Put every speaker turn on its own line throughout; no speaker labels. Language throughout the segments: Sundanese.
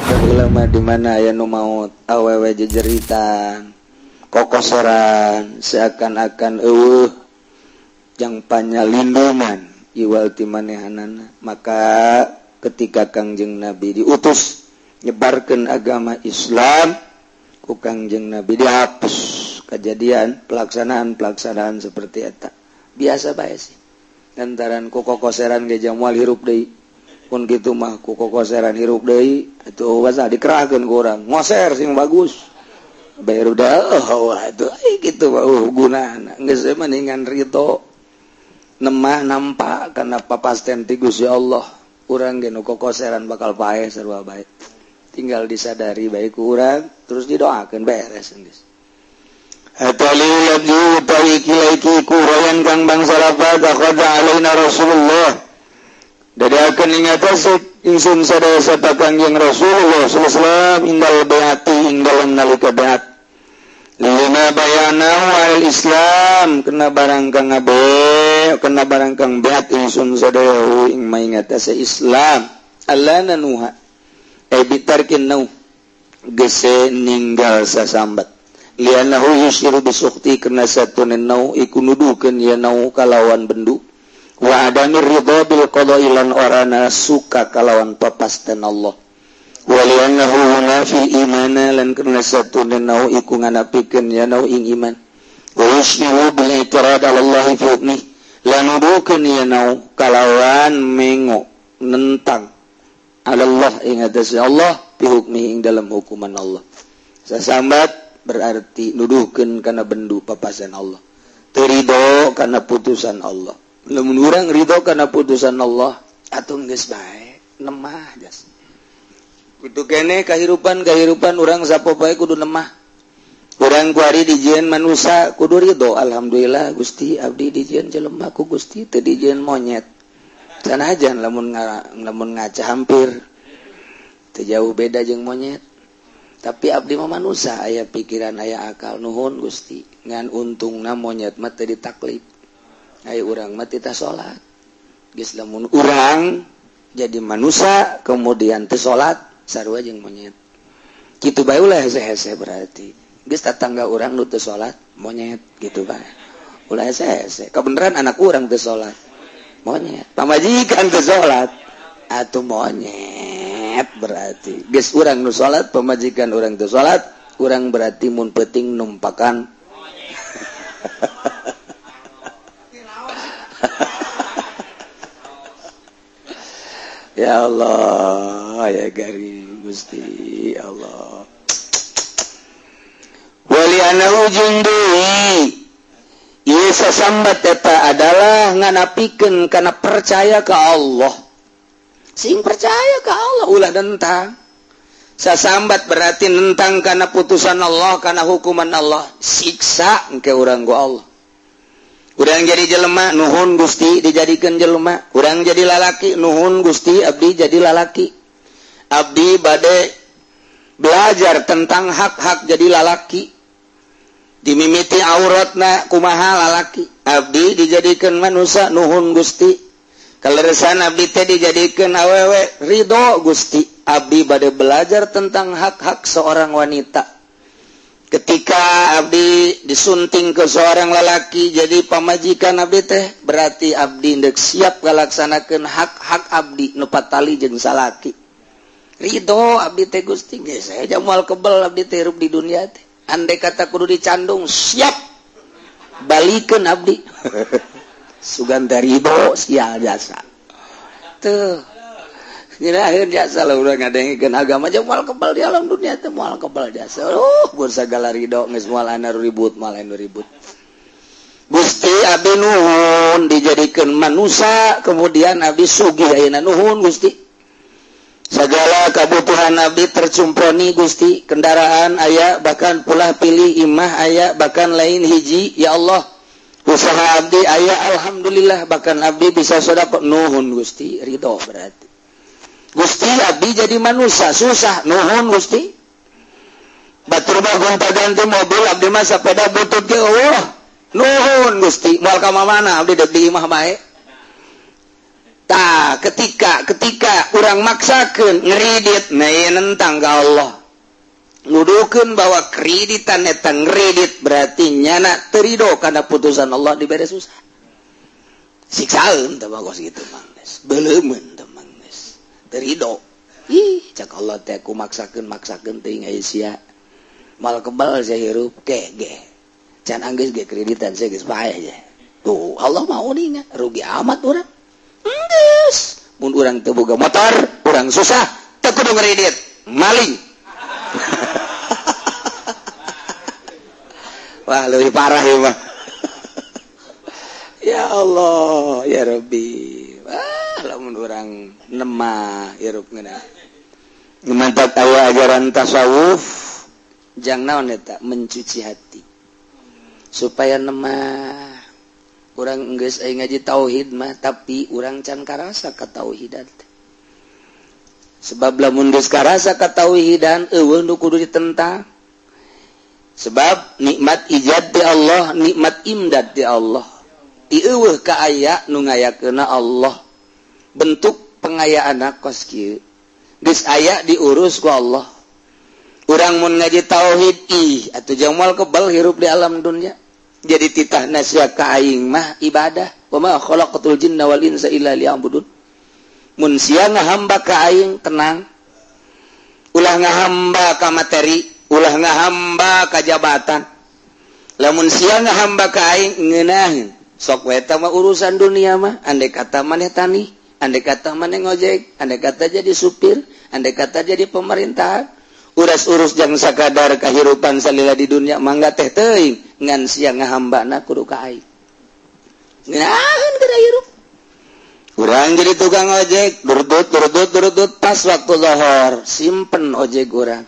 Baheula mah di mana aya nu maot, awewe jejeritan, kokoseran, seakan-akan euweuh jang panyalindungan iwal ti manehanana. Maka ketika Kangjeng Nabi diutus nyebarkan agama Islam, ku Kangjeng Nabi dihapus kejadian pelaksanaan-pelaksanaan seperti eta. Biasa bae sih, lantaran ku kokoseran ge moal hirup deui. Pun gitu mah, ku kokoseran hirup deui atuh, bahasa dikerahkeun ku urang ngoser sing bagus bae udah. Oh, atuh gitu mah gunana. Geus mendingan ridho, nemah, nampak karena papasten ti Gusti Allah. Urang ge nu kokoseran bakal paeh, sarua bae. Tinggal disadari bae ku urang, terus didoakeun, beres geus. Atali utawi iki ku royan kang bangsa lapat akhadha alaina Rasulullah, dadakeun ing atase ingsun sadaya sapa Kangjeng Rasulullah sallallahu alaihi wasallam indal bai'ati, ing dalem nalika baiat, lima bayanahu al Islam, kena barang kang ngabe, kena barang kang baiat ingsun sadaya ing ing atase Islam, alla nanuha ay bitarkin nau, gese ninggal sasambat, lianahu yusyiru bisukhti, kena satune nau iku nuduhkeun ya nau kalawan bendu, wa adamir ridha bil qada'i, lan orana suka kalawan papasten Allah, wa li'annahu yunafi imana, lan karena satune nau iku nganapikeun ya nau ing iman, wa yusyiru bil i'tirad ala Allah fi hukmi, lan nuduhkeun ya nau kalawan mengo nentang ala Allah, ing atas Allah, fi hukmi, ing dalam hukuman Allah. Sasambat berarti nuduhkeun kana bendu papasen Allah, teu ridho kana putusan Allah. Lamun urang ridho kana putusan Allah atuh geus bae, nemah jas. Kudu kene kahirupan kahirupan urang sapopoe kudu nemah. Urang kuari dijieun manusia kudu ridho, alhamdulillah Gusti, abdi dijieun jelema ku Gusti, teu dijieun monyet. Sanajan lamun ngaca hampir teu jauh beda jeung monyet, tapi abdi mah manusia, aya pikiran, aya akal, nuhun Gusti. Ngan untungna monyet mah teu ditaklif. Ayo, urang mah teu salat geus. Lamun urang jadi manusia kemudian teu salat, sarua jeung monyet kitu bae. Ulah hese-hese, berarti geus tetangga urang nu teu salat monyet gitu bae. Ulah hese-hese. Kebenaran anak urang teu salat monyet, pamajikan teu salat atuh monyet. Berarti geus urang nu salat, pamajikan urang teu salat, urang berarti mun penting numpakan. Ya Allah ya gari Gusti Allah. Wali ujung deui ieu sasambat eta adalah nganapikeun kana percaya ke Allah. Sing percaya ke Allah, ulah nentang. Sasambat berarti nentang karena putusan Allah, karena hukuman Allah, siksa engke urang ku Allah. Urang jadi jelema, nuhun Gusti dijadikan jelema. Urang jadi lalaki, nuhun Gusti abdi jadi lalaki. Abdi bade belajar tentang hak-hak jadi lalaki, dimimiti auratna kumaha lalaki. Abdi dijadikan manusia, nuhun Gusti. Kaleresan abdi teh dijadikan awewe, ridho Gusti. Abdi bade belajar tentang hak-hak seorang wanita. Ketika abdi disunting ke seorang lelaki jadi pamajikan abdi teh, berarti abdi ndek siap ngalaksanakeun hak-hak abdi nu patali jeung salaki. Ridho abdi teh Gusti. Geus saya moal kebel abdi teh hirup di dunia teh. Andai kata kudu dicandung, siap, balikeun abdi. Sugan teh ridho sia jasa tuh. Ngiraheun jasa lah urang ngadengikeun agama jeung moal kebal di alam dunia teh, moal kebal jasa. Oh, mun sagala ridho geus moal anu ribut, moal anu ribut. Gusti, abdi nuhun dijadikeun manusia, kemudian abdi sugih ayeuna, nuhun Gusti. Segala kebutuhan abdi tercumponi Gusti, kendaraan aya, bahkan pula pilih imah aya, bahkan lain hiji ya Allah. Usaha abdi aya, alhamdulillah, bahkan abdi bisa sedekah, nuhun Gusti. Ridho berarti. Gusti, abdi jadi manusia susah, nuhun Gusti. Batur mah gonta-ganti mobil, abdi mah sepeda butut ge euweuh, nuhun Gusti. Moal ka mana abdi, dek di imah bae. Tah, ketika ketika urang maksakeun ngeridit, nah ieu nentang ka Allah, nuduhkeun bahwa kreditan eta ngeridit, berarti nyana teu rido karena putusan Allah, dibere susah, siksaeun teh bagus gitu mah geus beuleumeun teh mah geus teu rido. Ih, cak Allah teh, aku maksakeun maksakeun teuing aya sia mal kebal sia hirup ge ge can anggeus ge kreditan sia geus paeh aja. Tuh, Allah mau nih rugi amat urang. Geus mun urang teu boga motor, urang susah, teu kudu ngeridit, maling. Wah, lebih parah ya mah. Ya Allah, ya Rabbi. Wah, lamun urang nemah hirup ngeunah. Mantap aya ajaran tasawuf jang naon eta, mencuci hati supaya nemah. Urang geus aya ngaji tauhid mah, tapi urang can karasa katauhidan teh. Sebab lamun geus karasa katauhidan, euweuh nu kudu ditentang, sebab nikmat ijad di Allah, nikmat imdad di Allah. Ti euweuh ka aya, nu ngayakeuna Allah. Bentuk pengayaan kos kieu, geus aya diurus ku Allah. Urang mun ngaji tauhid, ih atuh jang moal kebal hirup di alam dunia. Jadi titah sia ka aing mah ibadah, wa ma khalaqatul jinna wal insa illa liya'budun. Mun sia ngahamba ka aing, tenang, ulah ngahamba ka materi, ulah ngahamba ka jabatan. Lamun sia ngahamba ka aing ngeunaheun, sok we eta mah urusan dunia mah. Andai kata maneh tani, andai kata maneh ngojek, andai kata jadi supir, andai kata jadi pemerintahan, urus-urus jang sakadar kehidupan salila di dunia mangga teh teuing, ngan sia ngahambana kudu ka aing. Ngeunaheun geura hirup. Urang jadi tukang ojek, durudut durudut durudut, pas waktu lohor simpen ojek urang.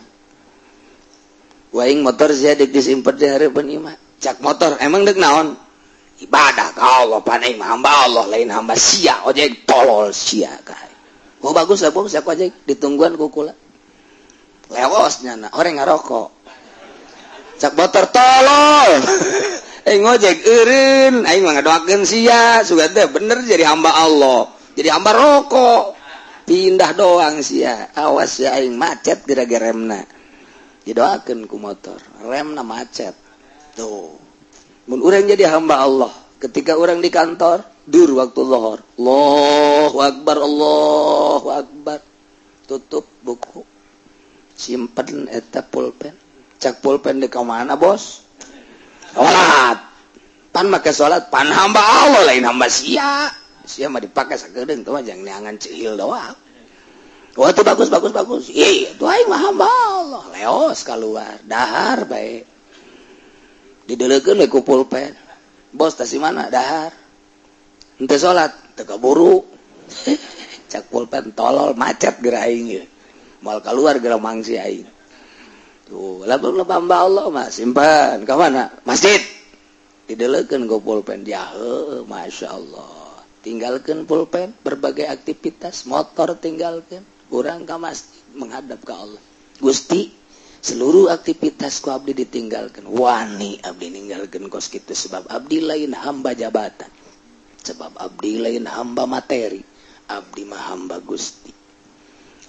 Waing motor sia dek disimpen di hareupeun imah. Cak motor, emang dek naon? Ibadah ka Allah, pan aing mah hamba Allah, lain hamba sia ojek, tolol sia ka. Oh, bagus lah, bagus, aku ojek ditungguan ku kula. Lewos nyana orang ngarokok. Cak motor, tolol, eh ngojek eureun, aing mah ngadoakeun sia sugan teh bener jadi hamba Allah, jadi hamba rokok pindah doang sia. Awas ya, aing macet gara-gara remna. Didoakeun ku motor, remna macet. Tuh, mun urang jadi hamba Allah, ketika orang di kantor dur waktu lohor, Allahu Akbar, Allahu Akbar, tutup buku, simpen eta pulpen. Cak pulpen, di mana bos? Salat. Pan make salat, pan hamba Allah, lain hamba sia. Sia mah dipake sakedeung tuh mah jang neangan cihil doang. Wah, itu bagus bagus bagus. Ih, itu aing mah hamba Allah. Leos keluar, dahar bae. Dideleukeun we ku pulpen. Bos, tas mana? Dahar. Henteu salat, teu kaburu. Cak pulpen, tolol, macet geura aing ieu. Moal keluar geura mangsi aing. Tuh, lamun hamba Allah mah simpan ka mana? Masjid. Dideleukeun ku pulpen dia, heuh, Masya Allah. Tinggalkan pulpen, berbagai aktivitas, motor tinggalkan, urang ka masjid menghadap ke Allah. Gusti, seluruh aktivitas ku abdi ditinggalkan. Wani abdi ninggalkan kos kitu sebab abdi lain hamba jabatan, sebab abdi lain hamba materi, abdi mah hamba Gusti.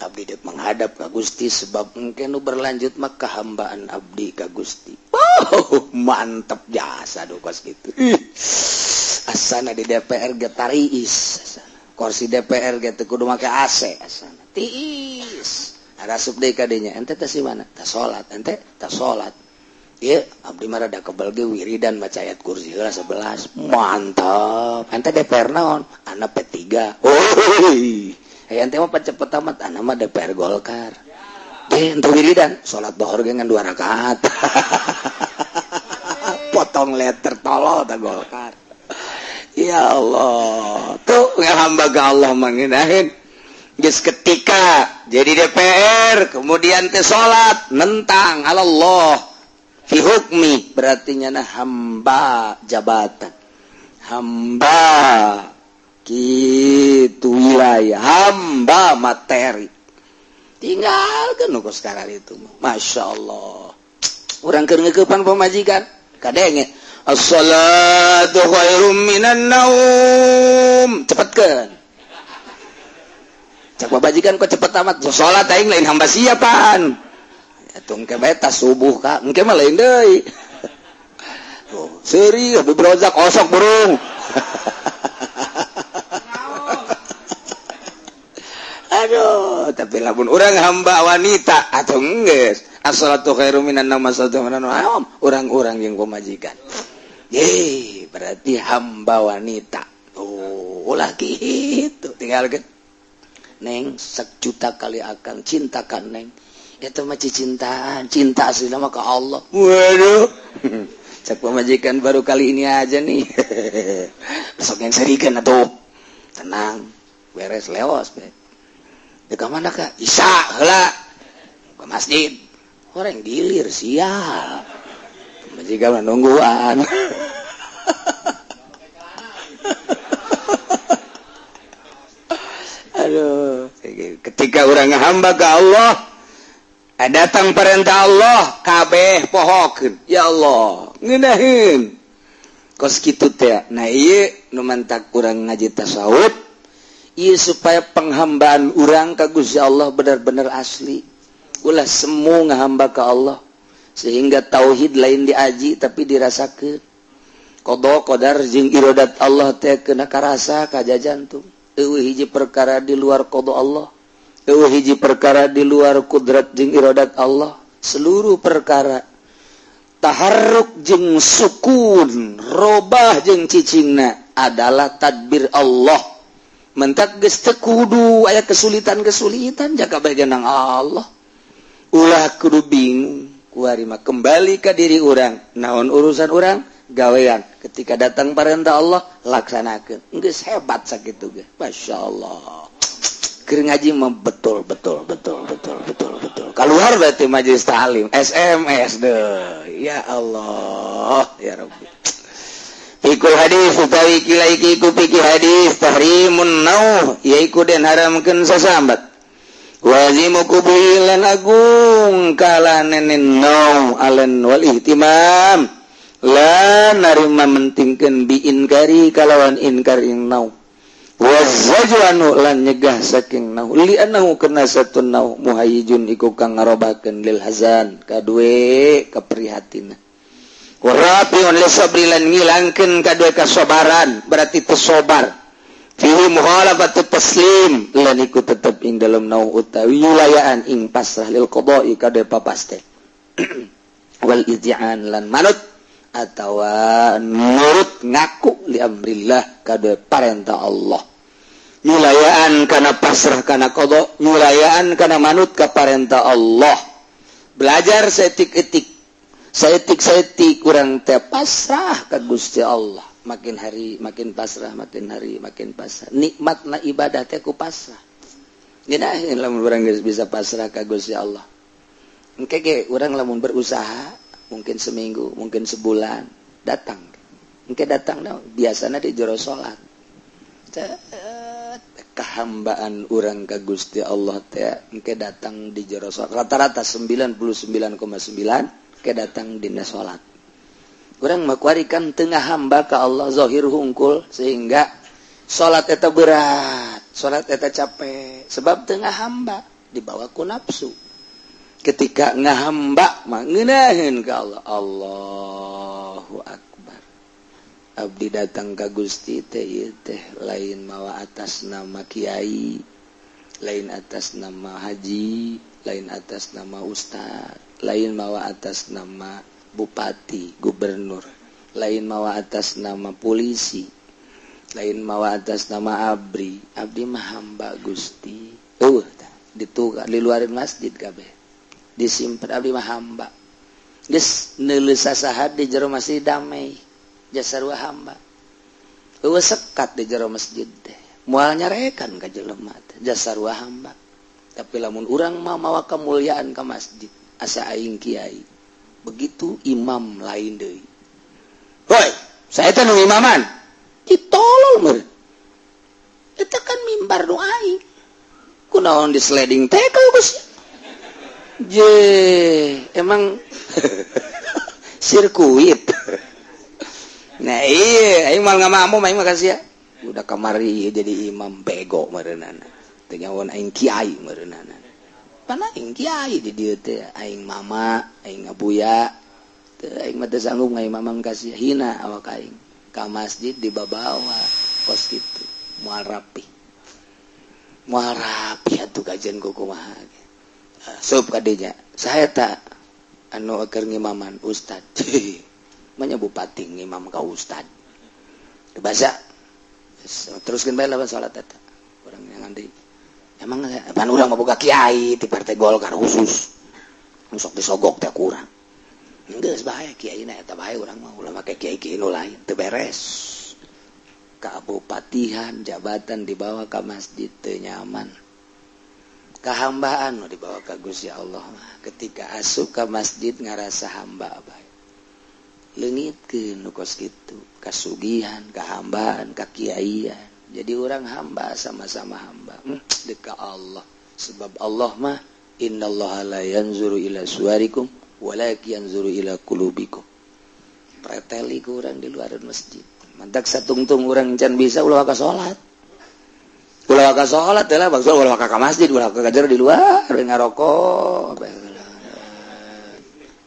Abdi dek menghadap ka Gusti, sebab mungkin nu berlanjut mah kehambaan abdi ka Gusti. Oh, mantep jasa do kos kitu. Ih, asana di DPR ge tariis, asana kursi DPR ge teu kudu make AC, asana tiis. Asup deui ka dinya, ente teh si mana? Tah salat, ente tah salat. Ieu abdi mah rada kebel ge wiridan maca ayat kursi heula 11. Mantap. Ente DPR naon? Ana P3. Oh, ente mah cepet amat, ana mah DPR Golkar. Ge ente wiridan, salat dohor ge ngan 2 rakaat. Potong letter, tolol ta Golkar. Ya Allah, tuh hamba ke Allah mangeunaheun. Geus ketika jadi DPR kemudian teh salat nentang Allah fi hukmi, berarti nyana hamba jabatan, hamba kitu wilayah, hamba materi. Tinggalkan nu sekarang itu. Masya Allah, urang keur ngeukepan pamajikan kadenge as-salatu khairum minan naum, cepetkeun. Cek bajikan, kok cepet amat salat, aing lain hamba siapaan. Atuh engke bae tas subuh ka engke mah lain deui. Oh, seuri bebrozak osok burung. Aduh, tapi lamun urang hamba wanita atau geus as-salatu khairu minan naum, as-salatu minan naum, urang-urang yang pemajikan. Ye, berarti hamba wanita. Oh, ulah gitu. Tinggal kan. Neng, sejuta kali akan cintakan neng. Itu mah cintaan, cinta asli nama ke Allah. Waduh. Cek pemajikan, baru kali ini aja nih. Besok yang serikan atuh. Tenang, beres lewas be. Di mana kak? Isya heula. Ke masjid. Orang gilir sial. Pemajikan nungguan. Aduh, ketika orang hamba ke Allah, datang perintah Allah, kabeh pohokeun. Ya Allah, ngeunaheun. Kos kitu teh. Nah, ieu nu mantak urang ngaji tasawuf, ieu supaya penghambaan urang ka Gusti Allah benar-benar asli. Ulah semu ngahamba ka Allah sehingga tauhid lain diaji tapi dirasakeun. Qada qadar jeung iradat Allah teh kena karasa ka jantung. Eueuh hiji perkara di luar qada Allah. Eueuh hiji perkara di luar kudrat jeung iradat Allah. Seluruh perkara taharruk jeung sukun, robah jeung cicingna adalah tadbir Allah. Mentak geus teu kudu aya kesulitan-kesulitan, jaga bae nang Allah. Ulah kudu bingung, kuari mah kembali ke diri urang. Naon urusan urang? Gawean. Ketika datang perintah Allah, laksanakeun. Geus hebat sakitu ge. Masyaallah. Keur ngaji mah betul betul betul betul betul betul. Keluar berarti majelis taklim, SMS deh. Ya Allah, ya Rabbi. Ikul hadis utawi kila iki iku piki hadis tahrimun nauh, yaiku den haramkeun sasambat. Wazimu kubuilan agung kala nenen nau alen wal ihtimam la narima mentingkeun bi inkari kalawan inkar ing nau. Wazajanu lan nyegah saking nau li annahu kana satun nau muhayyijun iku kang ngarobakeun lil hazan kadue keprihatinan. Warafiun li sabri lan ngilangkeun kadue kasabaran, berarti teu sabar. Fihi mukhalafatu taslim lan iku tetep ing dalem nau utawi yulayaan ing pasrah lil qada'i kadue papaste. Wal iz'an lan manut atawa nurut ngaku li amrillah kadue parentah Allah. Nyulayaan kana pasrah kana qada, nyulayaan kana manut ka parentah Allah. Belajar saeutik-eutik, saeutik-saeutik urang teh pasrah ka Gusti Allah. Makin hari makin pasrah, makin hari makin pasrah. Nikmatna ibadah teh ku pasrah. Ngeunaheun lamun urang geus bisa pasrah ka Gusti Allah. Engke ge urang lamun berusaha mungkin seminggu, mungkin sebulan datang. Engke datang biasana di jero salat. Kehambaan urang ka Gusti Allah teh engke datang di jero salat. Rata-rata 99,9 ke datang dina salat. Urang mah kuari kan tengah hamba ka Allah zahir hungkul sehingga salat eta berat, salat eta capek sebab tengah hamba dibawa ku nafsu. Ketika ngahamba mah ngeunaheun ka Allah, Allahu akbar. Abdi datang ka Gusti teh ieu teh lain mawa atas nama kiai, lain atas nama haji, lain atas nama ustad, lain mawa atas nama bupati, gubernur, lain mawa atas nama polisi, lain mawa atas nama abri. Abdi mah hamba Gusti. Ditukar di luar masjid kabeh. Disimpan abdi mah hamba. Geus neuleuh sasaha di jero masjid damai. Jasarua hamba. Eueuh sekat di jero masjid teh. Moal nyarekan ka jelema teh jasarua hamba. Tapi lamun urang mah mawa kemuliaan ka masjid, asa aing kiai. Begitu imam lain deui. Hoi, saya teh nu imaman. Ditolol meureun. Eta kan mimbar nu aing. Kunaon di sliding teh ka Gus? Je, emang sirkuit. Nah iya, aing mal ngamamum aing mah kasih ya. Udah kamari jadi imam bego meureunana. Teu nyahoan aing kiai meureunana. Pan aing kiai di dieu teh, aing mama, aing ngabuya. Teu aing mah teu sanggup ngaimaman kasih hina awak aing. Ka masjid dibabawa kos kitu, moal rapih. Moal rapih atuh kajian kumaha ge. Sup kadinya. Saha eta anu keur ngimaman ustad. Manya bupati ngimam ka ustad. Bahasa teruskeun bae lawan salat eta. Urang yang deui. Emang pan urang mah boga kiai ti Partai Golkar khusus. Nu sok disogok teh kurang. Geus bae kiai na eta bae urang mah ulah make kiai-kiai nu lain teu beres. Kabupatihan jabatan dibawa ka masjid teu nyaman. Kahambaan nu dibawa ka Gusti Allah mah ketika asup ka masjid ngarasa hamba bae. Leungitkeun nu kos kitu, kasugihan, kahambaan, kakiaian. Jadi orang hamba sama-sama hamba. Deka Allah. Sebab Allah mah innallaha la yanzuru ila suwarikum walakin yanzuru ila qulubikum. Preteli ku urang di luar masjid. Mantak satungtung urang can bisa ulah ka salat. Ulah ka salat teh lah bangsa ulah ka masjid, ulah ka di luar ngarokok.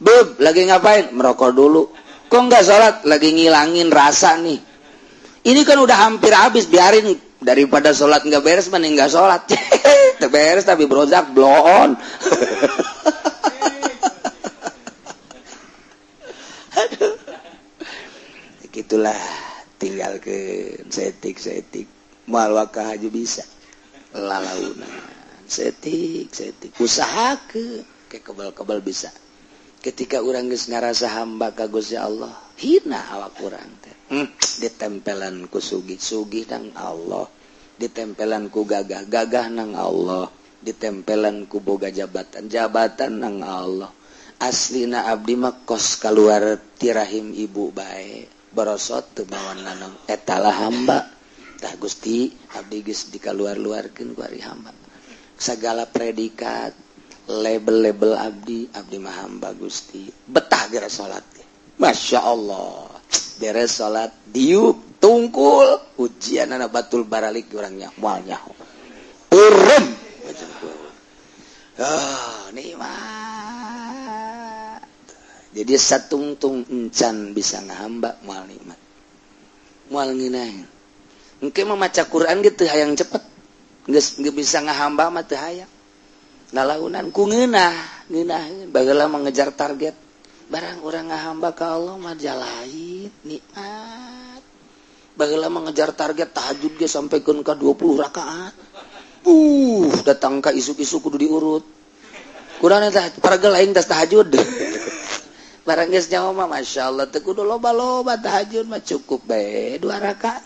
Beb, lagi ngapain? Merokok dulu. Kok enggak salat? Lagi ngilangin rasa nih. Ini kan udah hampir habis, biarin daripada sholat nggak beres mending nggak sholat. Teu beres tapi brozak bloon. Aduh. Gitulah tinggal ke setik-setik moal wakah aja bisa lalaunan setik-setik usaha ke kebal-kebal bisa. Ketika urang geus ngarasa hamba ka Gusti Allah, hina awak urang teh. Ditempelan ku sugih, sugih nang Allah, ditempelan ku gagah, gagah nang Allah, ditempelan ku boga jabatan, jabatan nang Allah. Aslina abdi mah kos kaluar ti rahim ibu bae, borosot teu mawa nanaon, eta lah hamba. Tah Gusti, abdi geus dikaluar-luarkeun ku ari hamba. Sagala predikat label-label abdi, abdi mah hamba Gusti. Betah geura salat. Masya Allah. Beres salat diuk tungkul ujianana batul baralik urangnya moal nyaho. Urem. Ah, nikmat. Jadi satungtung encan bisa ngahamba moal nikmat. Moal ngeunaheun. Engke mah maca Quran ge teu hayang cepet. Geus bisa ngahamba mah teu hayang. Nalaunan ku ngeunah, ngeunaheun baheula mengejar target. Barang urang ngahamba ka Allah mah jalain nikmat. Baheula mengejar target tahajud ge sampaikeun ka 20 rakaat. Datang ka isuk-isuk kudu diurut. Kurang eta paragel aing tas tahajud. Barang geus nyaho mah masyaallah teu kudu loba-loba tahajud mah cukup bae 2 rakaat.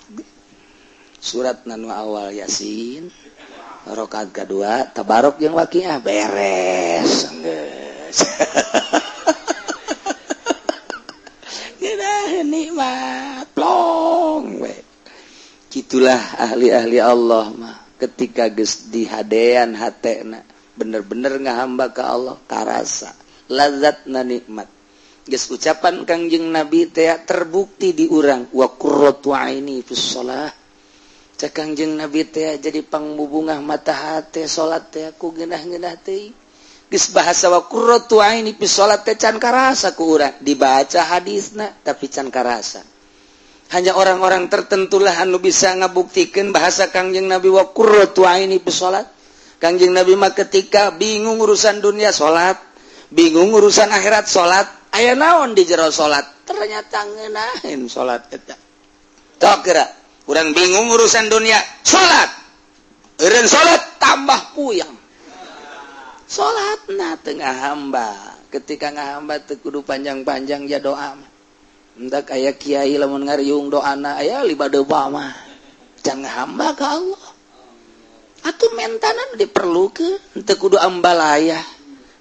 Surat nanu awal Yasin, rakaat kedua Tabarok jeung Waqiah beres geus. Ngeunah nikmat plong we. Gitulah ahli-ahli Allah mah ketika geus dihadean hatena bener-bener ngahamba ka Allah karasa lazatna nikmat. Geus ucapan Kangjeng Nabi teh terbukti di urang wa qurratu aini fis shalah. Cek Kangjeng Nabi teh jadi pangbubungah mata hate salat teh ku geunah-geunah teuing. Geus bahasa wa qurratu aini fis shalat teh can karasa ku urang dibaca hadisna tapi can karasa. Hanya orang-orang tertentulah anu bisa ngabuktikeun bahasa Kangjeng Nabi wa qurratu aini fis shalat. Kangjeng Nabi mah ketika bingung urusan dunia salat, bingung urusan akhirat salat, aya naon di jero salat? Ternyata ngeunaheun salat eta. Tok geura, urang bingung urusan dunia, salat. Eureun salat tambah puyeng. Salatna teu ngahamba. Ketika ngahamba teu kudu panjang-panjang ya doa mah. Entak aya kiai lamun ngariung doana aya liba dewa mah. Can ngahamba ka Allah. Atuh mentanan diperlukeun, teu kudu ambalaya.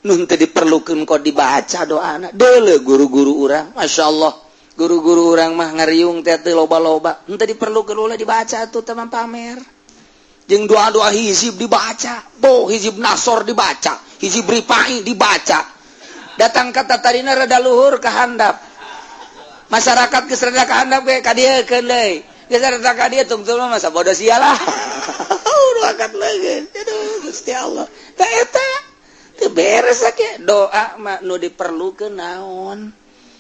Nu teu diperlukeun kok dibaca doana. Deuleu guru-guru urang, masyaallah. Guru-guru urang mah ngariung teh teu loba-loba. Henteu diperlukeun ulah dibaca atuh teman pamer. Jeung doa-doa hizib dibaca, boh hizib nasor dibaca, hizib rifai dibaca. Datang kata tadina rada luhur ka handap. Masyarakat geus rada ka handap ge ka dieu keun deui. Geus rada ka dieu tungtung mah masa bodoh sia lah. Makan leungeun. Aduh, Gusti Allah. Tah, eta teu beres ke doa mah. Nu diperlukeun naon?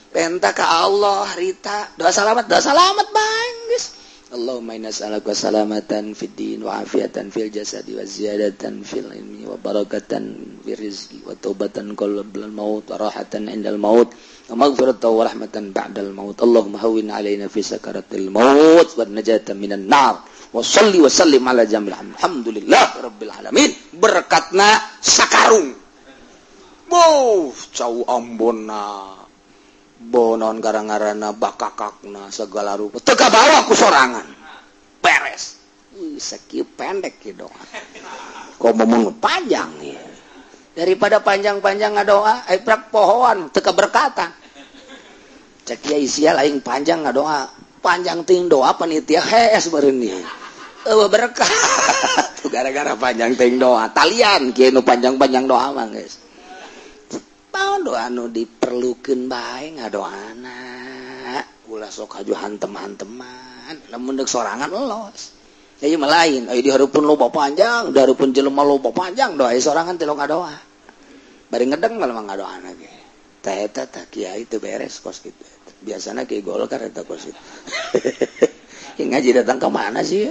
Penta ka Allah harita doa salamat, doa salamat bang geus. Allahumma inna nas'aluka salamatan fid din wa afiatan fil jasadi wa ziyadatan fil ilmi wa barakatan fil rizqi wa taubatan qabla al maut wa rahatan indal maut wa maghfiratan wa rahmatan ba'dal maut. Allahumma hawwin alaina fi sakaratil maut wa najatan minan nar wa salli wa sallim ala jamil alhamdulillah rabbil alamin. Berkatna sakarung. Wow, cau Ambonna bonon gara-garana bakakakna segala rupa teu kabawa ku sorangan, beres. Wih, sakieu pendek ya doa. Kok mau panjang ya? Daripada panjang-panjang ngadoa, eh prak pohoan teu berkatan. Cek kiai sia aing panjang ngadoa, panjang ting doa panitia hees beureun ieu. Eueuh berkat. Tuh gara-gara panjang ting doa. Talian kieu nu panjang-panjang doa mah geus. Naon doa nu diperlukeun bae ngadoana. Ulah sok haju hantem-hanteman. Lamun deuk sorangan los. Ya ieu mah lain, aya di hareupeun loba panjang, di hareupeun jelema loba panjang doa sorangan teh lo ngadoa. Bari ngedeng malah ngadoana ge. Tah eta tah kiai teu beres kos kitu. Biasana kiai Golkar eta kos kitu. Ngaji datang ke mana sih?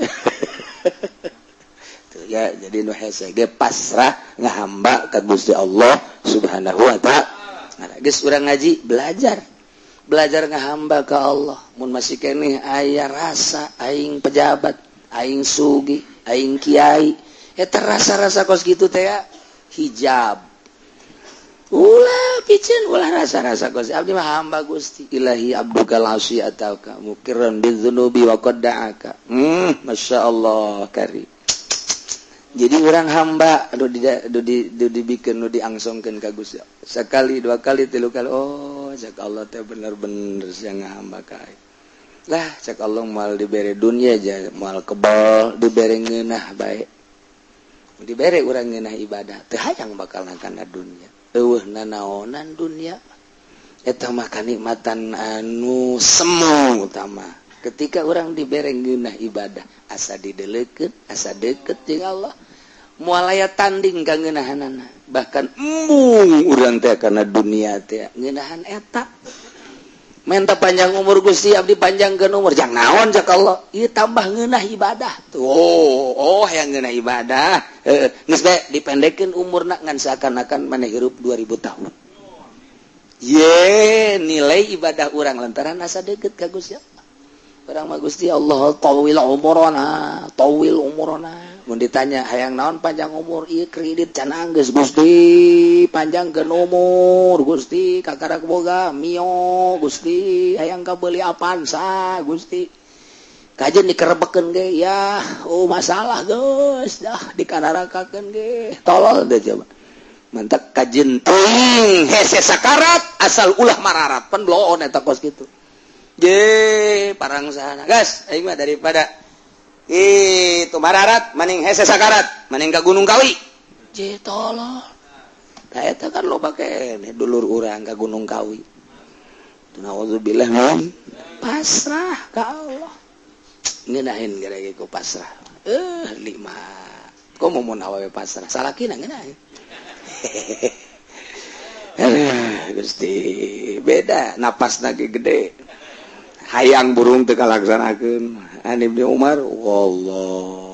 Tuh ya, jadi nu hese ge pasrah ngahamba ka Gusti Allah Subhanahu wa Ta'ala. Nah, geus urang ngaji belajar. Belajar ngahamba ka Allah. Mun masih keneh aya rasa aing pejabat, aing sugi, aing kiai, eta rasa-rasa kos kitu teh ya, hijab. Ulah piceun, ulah rasa-rasa kos abdi mah hamba Gusti. Ilahi abdukal asi atauka mukirran bidzunubi wa qad da'aka. Masya Allah kari. Jadi orang hamba aduh di di di dibikin nu diangsongkeun ka Gusti. Sekali, dua kali, tilu kali, oh cek Allah teh bener-bener sia hamba ka aing. Lah, cek Allah moal dibere dunia aja moal kebal, dibere ngeunah bae. Dibere urang ngeunah ibadah teu hayang bakal kana dunia. Eueuh nanaonan dunia eta mah kanikmatan anu semu utama. Ketika orang dibere ngeunah ibadah asa didelekeun, asa deket jeung Allah, moal aya tanding ka ngeunahanana. Bahkan embung urang teh kana dunia teh ngeunahan eta. Minta panjang umur, Gusti, abdi panjangkeun umur jang naon? Cek Allah ieu tambah ngeunah ibadah tuh. Oh, yang ngeunah ibadah, heeh, geus bae dipendekkeun umurna ngan seakan-akan maneh hirup 2000 tahun. Ye nilai ibadah urang lantaran asa deket ka Gusti Allah. Urang mah Gusti Allah tawil umurona, tawil umurona. Mun ditanya hayang naon panjang umur, ieu kredit can anggeus, Gusti, panjangkeun umur Gusti, kakarak boga Mio Gusti, hayang kabeuli Avanza Gusti. Kajen dikerebekeun ge ya, oh masalah geus dah dikanarakakeun ge tolol deh coba. Mantak kajen teuing hese sakarat asal ulah mararat pan bloon eta kos kitu. Je parang sana gas aing mah daripada itu mararat maning hese sakarat maning ka Gunung Kawi. Je tolol. Tah eta kan loba keneh dulur urang ka Gunung Kawi. Naudzubillah min pasrah ka Allah. Ngeunahin gara ku pasrah. Eh nikmat. Kok mau mun awewe pasrah salakina ngeunahin. Gusti beda napas lagi gede. Hayang burung teu kalaksanakeun. An Ibnu Umar wallah.